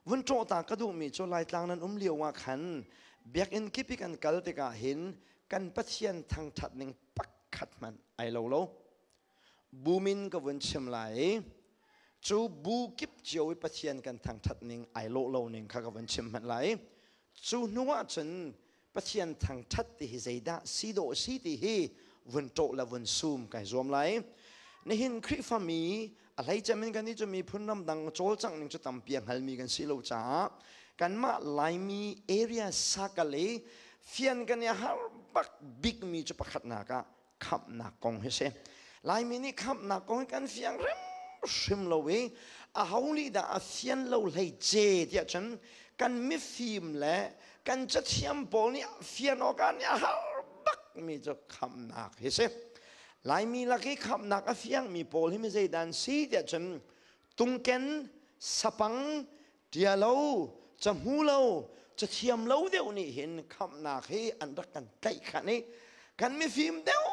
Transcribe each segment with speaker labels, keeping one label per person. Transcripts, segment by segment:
Speaker 1: Vun ṭawh ta ka duhmi cu Laitlang nan um lio ah khan biakinn kip i kan kal tikah hin kan Pathian thangṭhat ning pakhat hmanh ai lo lo. Bu min ka vun chim lai i cu bu kip cio i Pathian kan thangṭhat ning ai lawh lo ning kha ka vun chim hmanh lai. Cu hnu ah cun Pathian thangṭhat ti hi zeidah si dawh si ti hi vun ṭawh le vun sum kai zuam lai. Nihin Khrihfami a hleicem in kan nih cu miphun ramdang cawlcangh ning cu tampi a hngalmi kan si lo caah kanmah Laimi area sakal i fian kan i har bak bikmi cu pakhatnak ah khamhnak kong hi si. Laimi nih khamhnak kong hi kan fiang hrimhrim lo i aho nih dah a fian lo hlei ce tiah cun kan mifim le kan cathiam pawl nih fian awkah nih a har bakmi cu khamhnak hi si. Laimi lak i khamhnak a fiangmi pawl hi mi zeidan si tiah cun tungken, sapang, ṭialo, cahmu lo, cathiam lo deuh nih hin khamhnak hi an rak kan tlaih khan i kan mifim deuh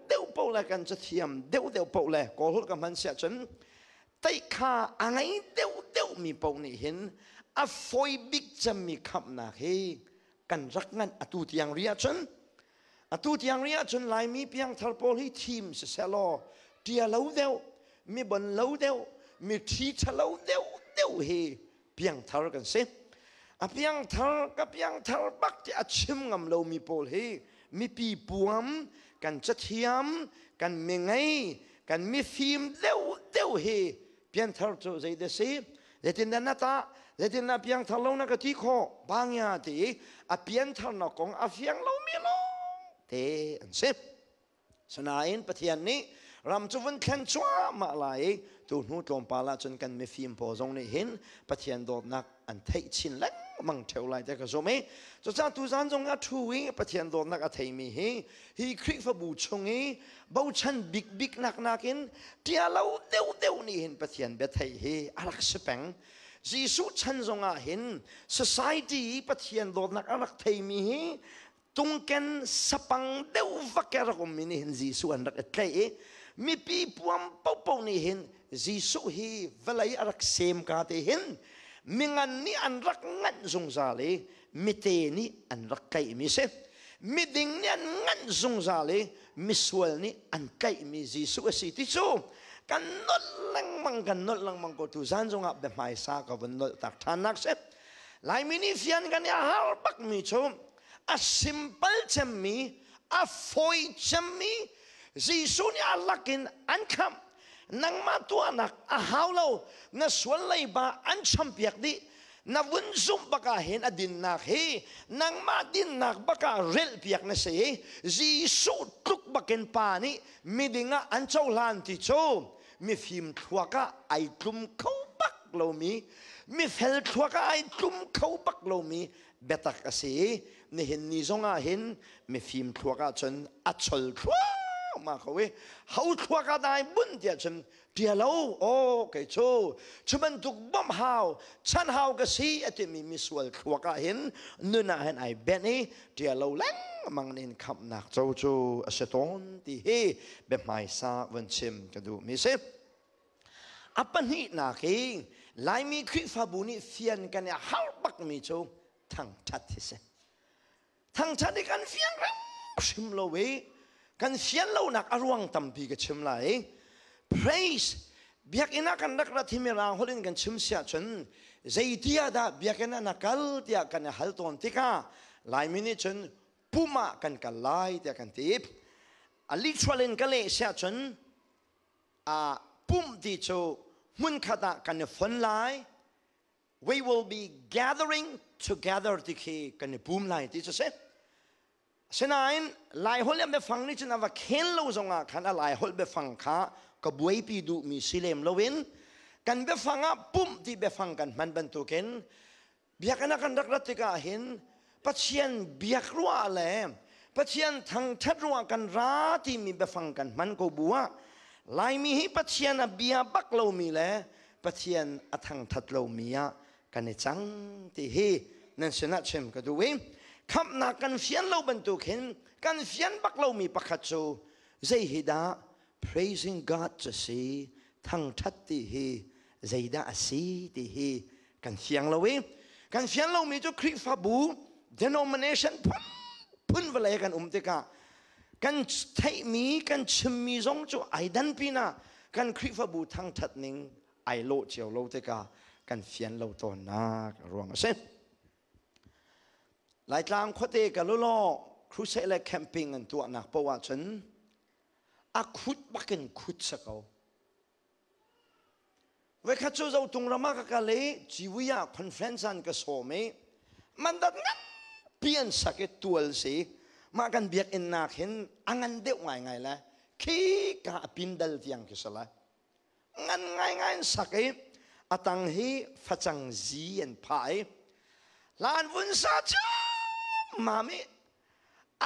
Speaker 1: deuh paoh le kan cathiam deuh deuh paoh le Kawl holh ka hman siah cun teihkha a ngei deuh deuh mi paoh nih hin a fawi bik cemmi khamhnak hi kan rak nganh atu tiang ri ahcun atu tiang ri ahcun Laimi piangthar pawl hi thim sisehlaw ṭia lo deuh mi bon lo deuh mi ṭhi ṭhalo deuh deuh hi piangthar kan si. A piangthar ka piangthar bak ti a chim ngam lomi pawl hi mipi puam kan cathiam kan mingei kan mifim deuh deuh hi pianthar cu zeidah si, zeitindah na tah, zeitindah piangthar lo na ka ti khawh bangya ti i a piantharnak kong a fiang lomi lawng te an si. Sinain Pathian nih ram cu vun thlen cuahmah lai i tu hnu tlawmpal ah cun kan mifim pawl zong nih hin Pathian dawtnak an theih chin lengmang ṭheo lai te ka zum i cucaah tuzan zong ah ṭhu i Pathian dawtnak a theimi hi hi Khrihfabu chung i bochan bikbik nak nakin ṭialo deuhdeuh nih hin Pathian bia theih hi a rak si peng. Jesuh chan zong ah hin society i Pathian dawtnak a rak theimi hi tungken sapang deuh vak a rak ummi nih hin Jesuh an rak i tlaih i mipi puam paohpaoh nih hin Jesuh hi vawlei a rak sem ka te hin mingan nih an rak nganh zungzal i mite nih an rak tlaihmi si. Miding nih an nganh zungzal i misual nih an tlaihmi Jesuh a si ti cu kan nolh lengmang, kan nolh lengmang ko. Tu zan zongah biahmaisa ka vun nolh tak ṭhan nak si. Laimi nih fian kan i a har bakmi cu a simple cemmi, a fawi cemmi, Jesuh nih a lakin an khamh, nangmah tuahnak a hau lo, na sual leiba an champiak dih, na vun zumh bak ah hin a dinnak hi nangmah dinnak bak ah relhpiak na si i Jesuh tluk bakin Pa nih miding ah an cohlan ti cu mifim thluak ah ai tlum kho bak lomi, mifel thluak ah ai tlum kho bak lomi biatak a si i nihin ni zong ah hin mifim thluak ah cun a chol thluahmah ko i ho thluak ah dai bunh tiah cun ṭialo aw kei cu cu bantuk bawmh hau chan hau ka si a timi misual thluak ah hin nun ah hin ai benh i ṭialo lengmang in khamhnak co cu a si tawn ti hi biahmaisa vun chim ka duhmi si. A pahnihnak hi Laimi Khrihfabu nih fian kan i harh bakmi cu thangṭhat hi si. Thangṭhat hi kan fian hrimhrim lo i kan fian lonak a ruang tampi ka chim lai. Praise biakinn ah kan rak rat hi mirang holh in kan chim siah cun zeiti ah dah biakinn ah na kal tiah kan i hal tawn tikah Laimi nih cun pum ah kan kal lai tiah kan ti. A literal in ka leh siah cun pumh ti cu hmunkhat ah kan i fon lai, we will be gathering together ti khi kan i pum lai ti cu si. Asinain Laiholh le biafang nih cun a va khen lo zongah khan a Laiholh biafang kha ka buaipi duhmi si lem loin kan biafang ah pumh ti biafang kan hman bantukin biakinn ah kan rak rat tikah hin Pathian biak ruah le Pathian thangṭhat ruah kan ra timi biafang kan hman ko bu ah Laimi hi Pathian a bia bak lomi le Pathian a thangṭhat lomi ah kan i cang ti hi nan sinah chim ka duh i khamhnak kan fian lo bantuk hin kan fian bak lomi pakhat cu zei hi dah praising God cu si, thangṭhat ti hi zeidah a si ti hi. Kan fiang lo i kan fian lomi cu Khrihfabu denomination phun phun vawlei kan um tikah kan theihmi kan chimmi zong cu ai dan pinah kan Khrihfabu thangthat ning ai lawh cio lo tikah kan fian lo tawnnak ruang a si. Laitlang khuate ka lulaw crusade le camping an tuahnak poah ahcun a khut bakin khut sa ko. Voikhat cu Zotung ram ah ka kal i Ciwi ah conference an ka sawm i mandat nganpi an sak i tual si mah kan biakinn nak hin a ngan deuh ngaingai le khi ka a pindal tiang khi si lai ngan ngaingai an sak i a tang hi facang zi an phah i hlan vun sa ciammam i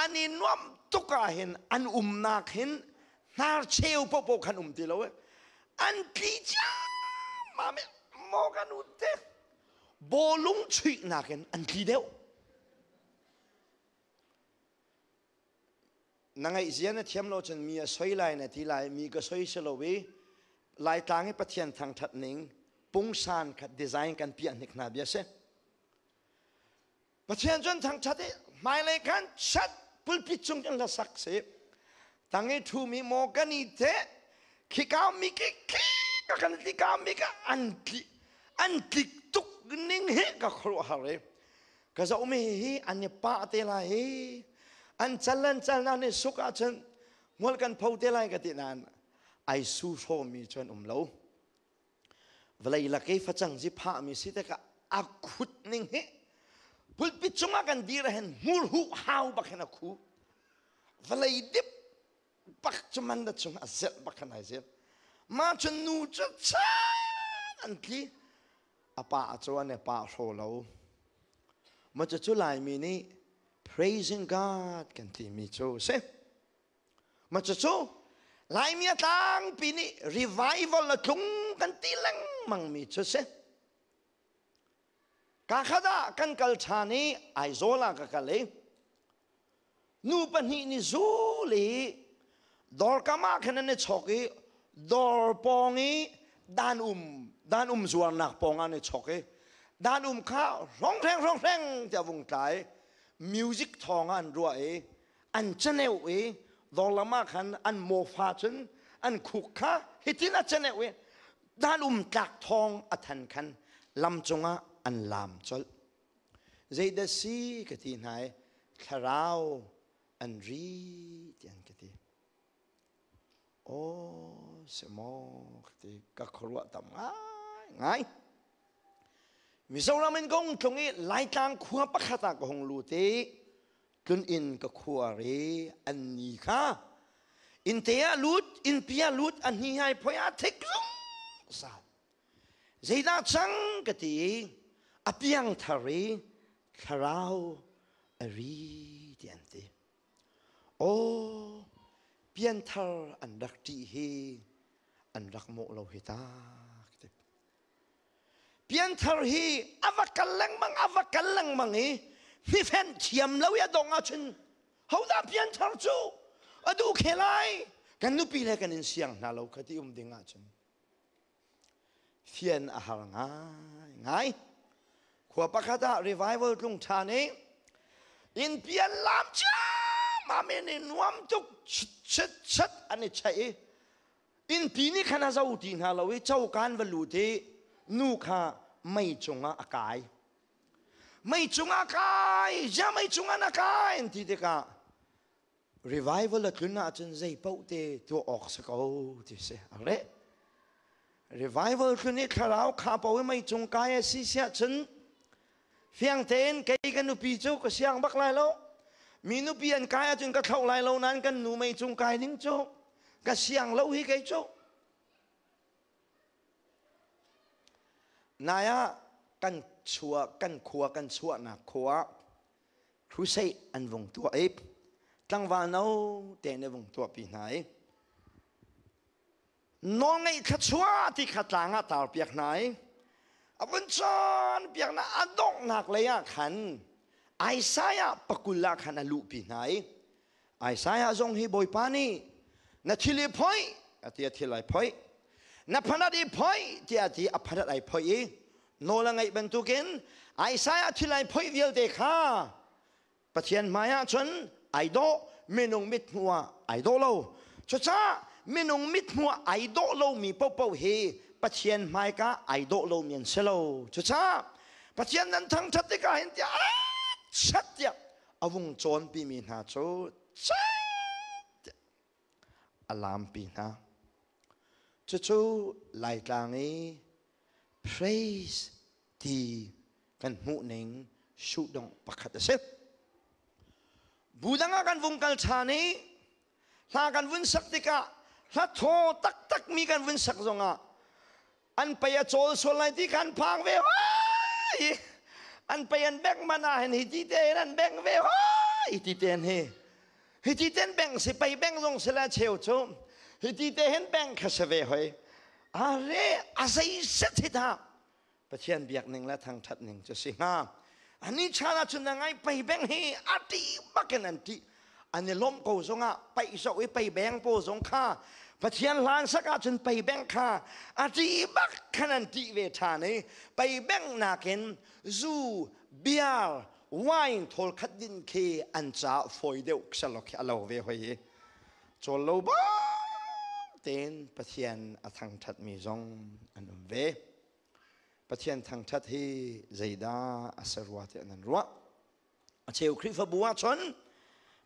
Speaker 1: an i nuamh tuk ah hin an umnak hin hnarcheu popo khan um ti lo an tli ciammam i maw kan u te bawlung chuihnak in an tli deuh. Na ngaihzia na thiam lo cun mi a soi lai na ti lai. Mi ka soi si lo i Laitlang i Pathian thangthat ning pungsan khat design kan piah hnik hna bia si. Pathian cun thangthat i hmailei khan chat pulpit cung cun hlasak si. Tang i thumi maw kan i te khika mi ki khi ka kan tlika mi ka an tli an tlik tuk ning hi ka khuaruahhar i ka zohmi hi an i pah te lai hi an cal an cal na nih suk ahcun hmual kan pho te lai ka ti nain ai su hrawmi cu an um lo. Vawlei lak i facang zi phahmi si tikah a khut ning hi pulpit cungah kan dir hin hmurhuh hau bak hin a khu. Vawlei dip bak cu man da chung a zelh bak khan ai zel. Mah cun nu cu chan an tli. A pa cu an i pa hraw lo. Mah cu Laimi nih praising God kan timi cu si. Mah cucu Laimi a tlangpi nih revival a tlung kan ti lengmang mi cu si. Ka khat ah kan kal ṭhan i Aizawl ah ka kal i nu pahnih nih zul i dawrkam ah khan an i chawk i dawr pawng i dan um dan um zuarnak pawng ah an i chawk i dan um kha rong hreng rong hreng tiah vung tlai. Music thawng ah an ruah i an caneuh i dawr ah khan an mawfa cun an khuk kha hitin a caneuh i dan um tlak thawng a than khan lam cungah an lam colh. Zeidah si ka ti hna i thlarau an ri ti an ka ti. Aw si maw ka ti. Ka khuaruah tam ngai ngai. Mizoram in ka hung tlung i Laitlang khua pakhat ah ka hung lut i tlun inn ka khuar i an ni kha innte ah lut innpi ah lut a hni hai phoi ah thik zungzal. Zeidah cang ka ti i a piangthar i thlarau a ri ti an ti. Aw, pianthar an rak ṭih hi an rak mawh lo hi ta. Pianthar hi a va kal lengmang a va kal lengmang i hnifenh thiam lo i a dong ahcun hodah pianthar cu a duh khe lai. Kan nupi le kan in siang hna lo kha ti um ding ahcun fian a har ngai ngai. Khua pakhat ah revival tlung ṭhan i inn pian lam ciammam in i nuam tuk chit chit an i cheih i innpi nih khan a zo ti hna lo i cokan va lut i nu kha mei cungah a kai. Mei cungah kai ja mei cungah na kai an ti tikah revival a tlun ahcun zei paoh te tuah awk si ko ti si. A re revival tlun i thlarau kha paoh i mei cung kai a si siah cun fiang tein kei ka nupi cu ka siang bak lai lo. Mi nupi an kai ahcun ka thloh lai lo nain kan nu mei cung kai ding cu ka siang lo hi kei cu. Nai ah kan chuah kan khua kan chuahnak khua crusade an vung tuah i tlangval no te nih vung tuahpi hna i nawlngeih thluachuah ti kha tlang ah tar piak hna i a vun cawn piak hna. A donghnak lei ah khan Isaiah pakul ah khan a luhpi hna i Isaiah zong hi Bawipa nih na thil i phoih a ti, a thil ai phoih, na phanat i phoih tiah a ti, a phanat ai phoih i. Nawl a ngaih bantukin Isaiah thil ai phoih vialte kha Pathian hmai ah cun ai dawh, minung mithmuh ah ai dawh lo. Cucaah minung mithmuh ah ai dawh lomi paohpaoh hi Pathian hmaika ai dawh lomi an si lo. Cucaah Pathian nan thangṭhat tikah hin tiah chat tiah a vung cawnpimi hna cu chat a lampi hna. Cucu Laitlang i praise ti kan hmuhning sudong pakhat a si. Bu dang ah kan vung kal ṭhan i hla kan vun sak tikah hla thaw taktak mi kan vun sak zongah an pei a cawl sual lai ti khan phang ve hoi an pei an bengh man ah hin hi ti te in an bengh ve hoi ti te hi hi ti ten bengh si pei bengh zong si la cheu cu hi ti te hin bengh kha si ve hoi are a zei set hi ta Pathian biak ning le thangṭhat ning cu si hnga. Ani chan ah cun ngai pei beng hi a ṭih bakin an ṭih. An i lawmh ko zongah paih zoh i pei beng pawl zong kha Pathian hlan sak ahcun pei beng kha a ṭih bak khan an ṭih ve ṭhan i pei beng nakin zu, beer, wine thawl khat din khi an caah fawi deuh selaw khi a lo ve hoi i cawl lo bak tein Pathian a thangṭhatmi zong an um ve. Pathian thangṭhat hi zeidah a si rua tiah nan ruah? A cheu Khrihfabu ahcun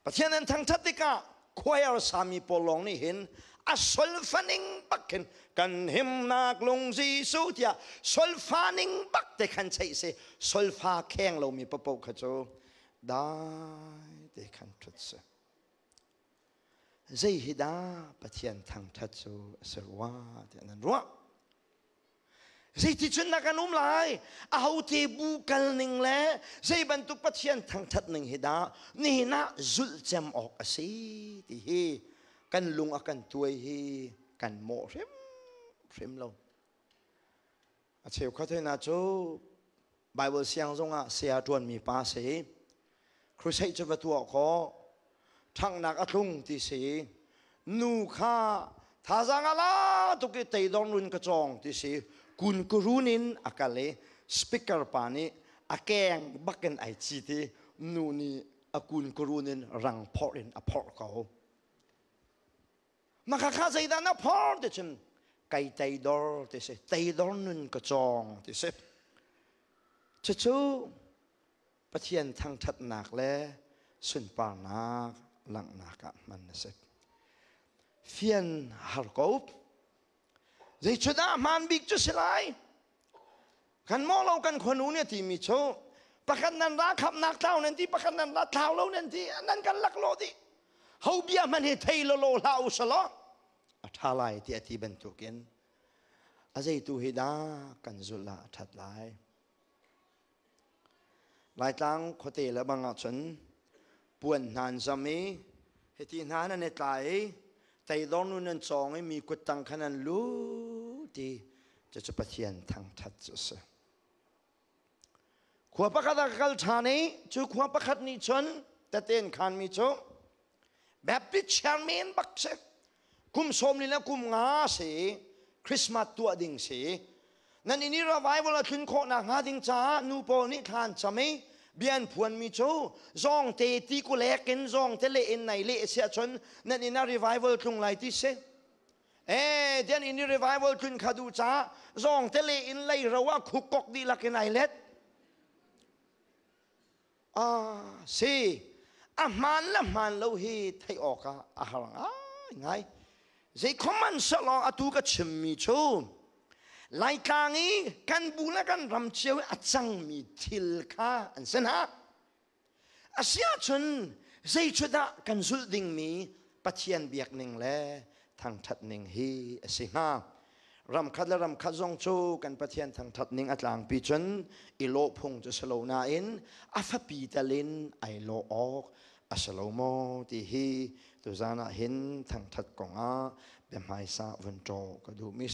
Speaker 1: Pathian an thangṭhat tikah choir sami pawl lawng nih hin a solfaning bak khin kan himnak lung Jesuh tiah solfaning bak te khan cheih si solfa kheng lomi paoh kha cu dai te khan ṭhut si. Zei hi dah Pathian thangṭhat cu a si rua tiah nan ruah? Zeiticun na kan um lai? Ahote bu kal ning le zei bantuk Pathian thangṭhat ning hi dah nihin ah zulh cem awk a si ti hi kan lung a kan tuai hi kan mawh hrimhrim lo. A cheukhat hna cu Bible siang zongah saya ṭuanmi pa si. Crusade cu va tuah kaw ṭhanghnak a tlung ti si. Nu kha thazaang a la tuk i teidawng run ka cawng ti si. Kun kurun in a kal i speaker pa nih a keng bakin ai cit i nu nih a kun kurun in rang phorh in a phorh ko. Maka kha zeidah na phor ti cun kai teidor ti si. Teidor nun ka cawng ti si. Cucu Pathian thangṭhatnak le sunparnak langhnak ah hman a si. Fian har ko. Zeicudah hmaan bik cu si lai? Kan maw lo kan khuanu nih a timi cu pakhat nan ra khamnak tlau nan ti pakhat nan ra thlau lo nan ti nan kan lak lo dih. Ho bia hmanh hi thei lo lo hlah u selaw a ṭha lai ti a ti bantukin a zeitu hi dah kan zulh ah a ṭhat lai. Laitlang khuate le bang ahcun puan hna an zam i hiti hna nan i tlai i teidor nu nan cawng i mi kuttang khan an lut i cucu Pathian thangṭhat cu a si. Khua pakhat ah ka kal ṭhan i cu khua pakhat nih cun tete an khanmi cu Baptist chairman bak si. Kum 40 le kum nga si Christmas tuah ding si. Nan inn i revival a tlun khawh nakhnga ding caah nu pawl nih thla an cam i bia an phuanmi cu zawngte ti kulek in zawngte leh in nai leh si ahcun nan inn ah revival tlung lai ti si. Eh, dian inn i revival tlun kha duh caah zawngte leh in lei ro ah khuk kok dihlak in ai let. Ah, si. A hmaan le hmaan lo hi theih awkah a har ngaingai. Zeikhom sehlaw atu ka chimmi cu Laitlang i kan bu le kan ram cio i a cangmi thil kha an si hna. Asiahcun zei cu dah kan zulh dingmi Pathian biakning le thangṭhat ning hi a si hnga? Ramkhat le ramkhat zong cu kan Pathian thangṭhat ning a tlangpi cun i lawh phung cu si lo nain a fapi tal in ai lawh awk a si lo maw ti hi tuzan ah hin thangṭhat kongah biahmaisa vun ṭaw ka duhmi.